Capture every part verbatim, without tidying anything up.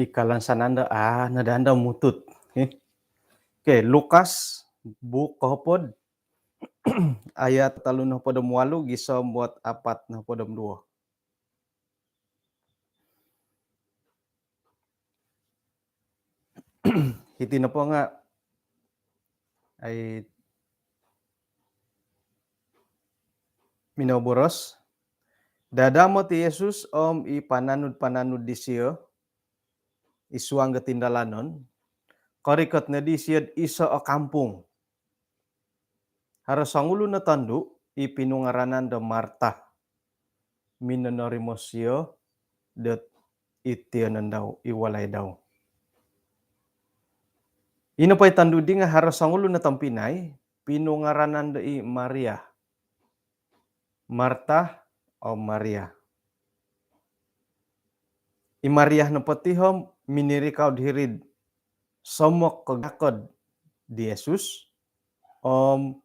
I kalansanan do, ah, nadanda mutut. Eh. Okey, Lukas, buuk kohopod, ayat tolu nohopod om walu gisom dot apat nohopod om duo. Hiti nopo nga, ai, minoboros, dadamot i Yesus om i pananud-pananud disio id suang do tindalanon, korikot nodi isio'd iso o kampung. Haro songulun o tondu i pinungaranan do Marta. Minonorimo sio dot id tiyonon dau, id walai dau. Ino po i tondu di nga haro songulun o tompinai, pinungaranan do i Maria. Marta om Maria. I Maria nopo ti om minirikau diri'd somok kagakod di Yesus, om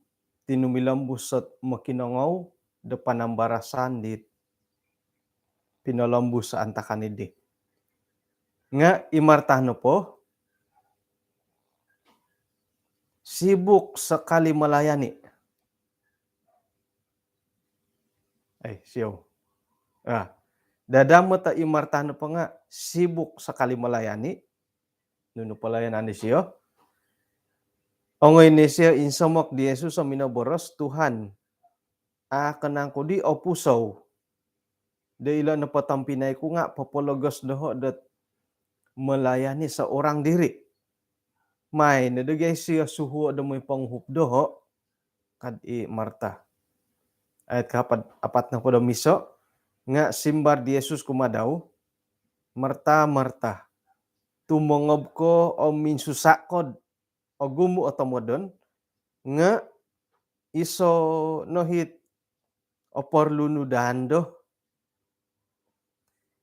tinumilombus ot mokinongou do panambarasan dit pinolombus antakan idi. Nga i Marta nopo sibuk sekali melayani. Eh, siou. Ah, dadamot i Marta nopo nga sibuk sekali melayani. Nunu pelayanan disio? Ongoi no isio insomok di Yesus om minoboros, "Tuhan, a, kanangku di opusou do ilo nopo tompinai ku nga popologos doho dot melayani seorang diri. Maai no do gia isio suhuo do moi ponguhup doho," kad i Marta. Ayat kaapat, apat nohopod om iso, nga simbar di Yesus kumaa dau, "Marta, Marta, tumongob ko om minsusa ko'd ogumu o tomodon, nga iso no it oporlu nu dondo.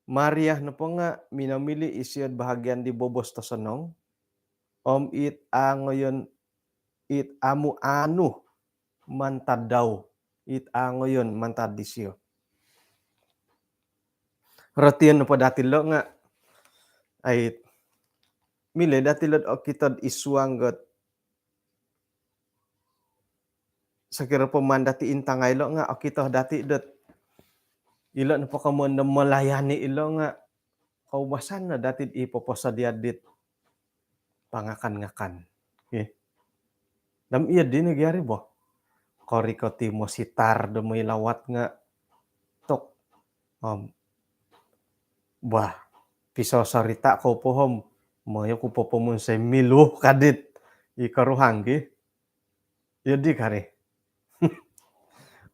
Maria nopo nga minomili isio'd bahagian di bobos tosonong, om it angoyon, it amu anu mantad dau, it angoyon mantad disio." Rotian nopo dati lo nga, ai, milo dati lo'd okito'd id suang dot, sokiro po maan dati intangai lo nga okito dati dot ilo nopo komoyon do melayani ilo nga koubasan no dati i poposodia dit pangakan-ngakan. Okey. Dam iyo dino gia ri bo. Korikot i mositar do moi lawat nga tok. Om, bah, pisosorita kou po om, moi oku popomonsoi milo ka dit i koruhang ki. Iyo di kari.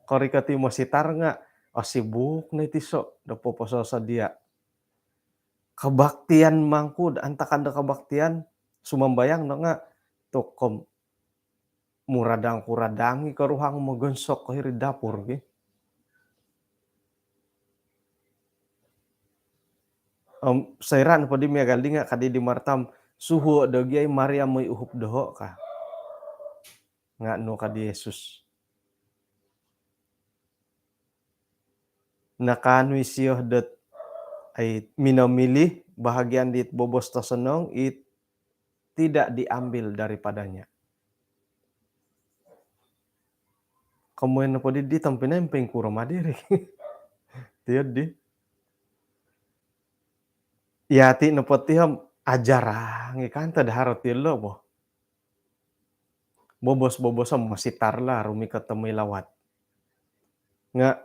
Korikot i mositar nga, o, sibuk no iti so do popososodia. Kebaktian mangkud, antakan do kebaktian, sumambayang no nga, tok om muradang-kuradang i koruhang mogonsok ko hiri dapur ki. Om, soira nopo di miagal di nga kadi di Marta om, "Suhuo do gia i Maria moi uhup doho," ka. Nga nu ka di Yesus? Nakaanu isio dot, ai, minomili bahagian dit bobos tosonong it tidak diambil daripadanya. Komoyon nopo di, di tompinai om poingkuro ma diri. Tiyo di. Yati nopo ti om ajarang i kan tod haro ti lo bo. Bobos-bobos om mositar lah rumikot do moi lawat. Nga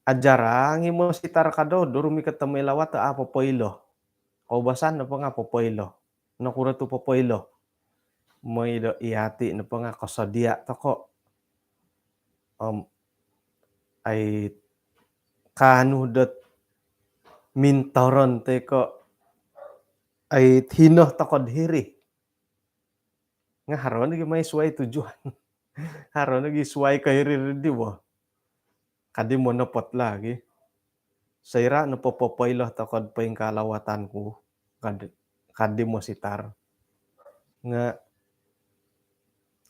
ajarang i mositar ka do, do rumikot do moi lawat, a, popoilo. Koubasan nopo nga popoilo. Nokuro tu popoilo? Moi do yati nopo nga kosodia toko. Om, ai, kaanu dot mintoron toi ko, ai, hino toko'd hiri. Nga haro nogi moi suai tujuan. Haro nogi suai ko hiri di bo. Kadi monopot lagi. Soira nopo popoilo toko'd poingkalawatan ku, kad-, kadi mositar. Nga,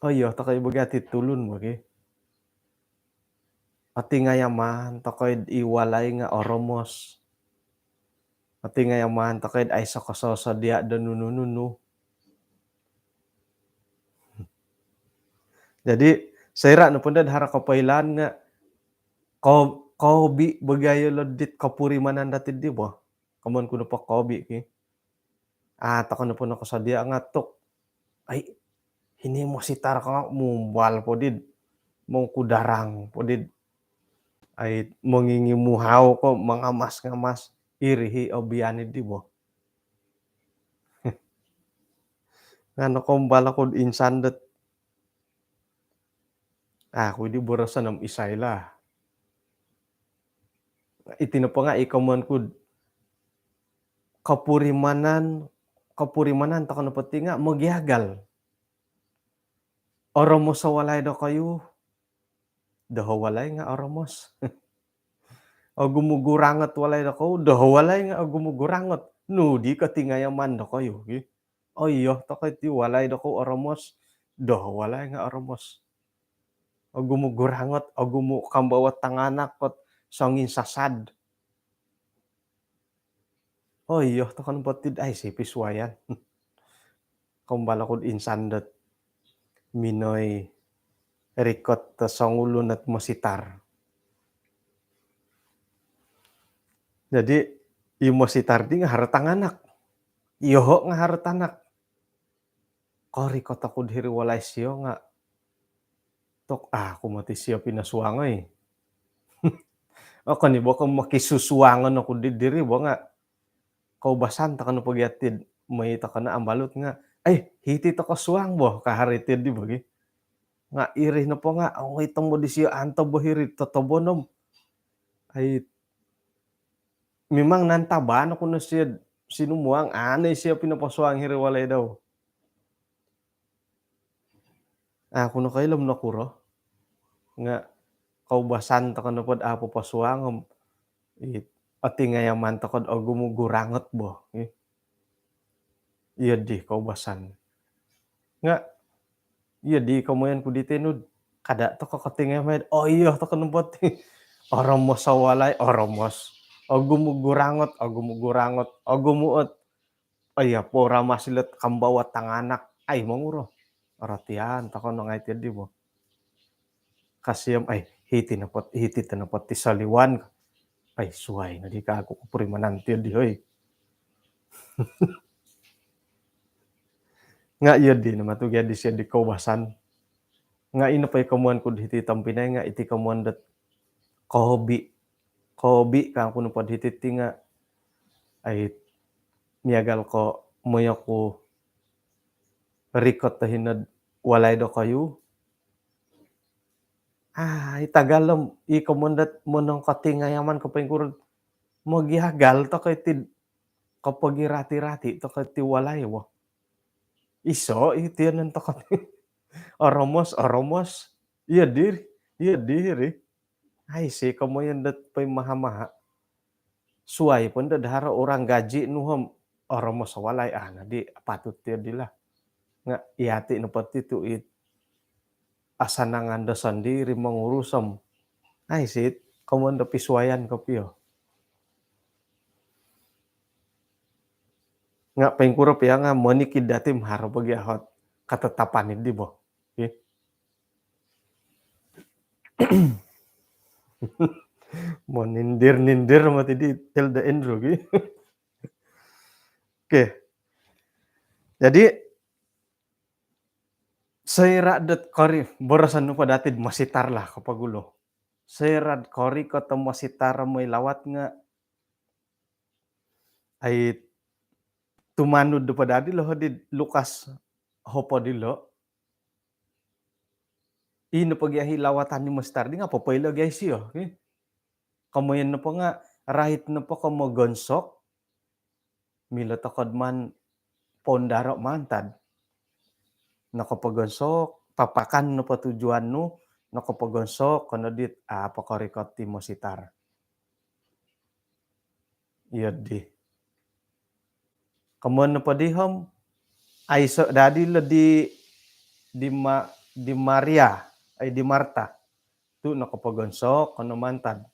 oh iyo, tokoi bagi ati tulun bagi. Ati ngayaman, tokoi i walai nga oromos. Ati nga yaman tokoid aiso kososodia do nunu-nunu. Jadi soira nopo dot haro kopoilaan nga ko-, kobi bagi yolo dit kopurimanan dati di bo. Komon ku nopo kobi ki. Ah, toko nopo nokosodia nga tuk. Ai, hini mositar ko nga mumbal po did. Mongkudarang po did. Ai, mongingimuhau ko mangamas-ngamas. Iri hi obian di bo. Nga nokombal oku insan dot. Ah, ku di boroson om isai lah. Iti nopo nga i komon ku kopurimanan, kopurimanan toko nopo ti nga mogiagal. Oromos o walai dokoyu, doho walai nga oromos. Ogumu gurangot walai dokoyu, doho walai nga ogumu gurangot. Nu di kotingayaman dokoyu ki. Oh iyo, toko iti walai dokoyu oromos, doho walai nga oromos. Ogumu gurangot, ogumu kambawa tanganak kot songinsasad. Oh iyo, toko nopo tid ai si pisuayan. Kombal oku insan dot minoi rikot to songulun ot mositar. Jadi i mositar di nga haro tanganak. Iyoho nga haro tanak. Korikot oku diri walai sio nga tok, ah, aku mati sio pinosuang oi. Okon i bo ko mokisusuangon oku di diri bo nga. Koubasan toko nopo gia tid moi toko no ambalut nga, ai, hiti toko suang bo ka hari tid di bagi. Nga iri nopo nga ongoi tombo di sio anto bo hiri totobonom. Ai, memang nantaban oku no sio sinumuang, anai sio pinoposuang hiri walai dau. Aku nokoilo om nokuro nga koubasan toko nopo dot apo posuang om i otingayaman toko dot ogumu gurangot bo. Iyo di koubasan. Nga iyo di komoyon ku di tinud. Kada toko kotingayaman. Oh iyo toko nopo ti. Oromos o walai, oromos. Ogumu gurangot, ogumu gurangot, ogumu ot. Ai, apo ramas ilot kambawa tanganak. Ai, monguro. Ratian toko no ngai ti di bo. Kasiam, ai, hiti nopo, hiti nopo ti saliwan. Ai, suai no di ka aku kopurimanan ti di hoi. Nga iyo di nama tu gia di sio di koubasan. Nga ino po i komoyon ku di hiti tompinai nga iti komoyon dot kobi. Kobi ka aku nopo di hiti ti nga ai miagal ko moyo ku rikot to hinod walai dokoyu. Ah, i tagal om i komoyon dot monong kotingayaman ko poingkuro mogiagal toko iti kopogirati-rati toko iti walai wo. Iso iti anan toko ti. Oromos, oromos. Iyo diri, iyo diri. Ai si komoyon dot poimaha-maha. Suai pun dot haro orang gaji nu om oromos o walai, ah, nadi patut ti di lah. Nga iyati nopo ti tu it asanangan do sondiri mongurus om. Ai si komoyon do pisuayan kopio. Nga poingkuro pia nga monikid dati om haro bagi ahot katatapan di bo. Okey. Monindir-nindir mati di Elder Andrew gi. Okey. Jadi soira dot kori boroson nopo dati mositar lah kopogulu. Soira dot korikot o mositar moi lawat nga ai tumanud do padadi lo di Lukas hopod ilo. Ino pogi ahi lawatan ni mositar di nga popoilo gi ai sio, okey. Komoyon nopo nga rait nopo ko mogonsok milo tokod man pondaro mantad. Nokopogonsok, papakan nopo tujuan nu, nokopogonsok kono dit, ah, pokorikot ti mositar. Iyo di. Komoyon nopo di om aiso dadi lo di, di Ma-, di Maria, ai di Marta. Tu nokopogonsok kono mantad.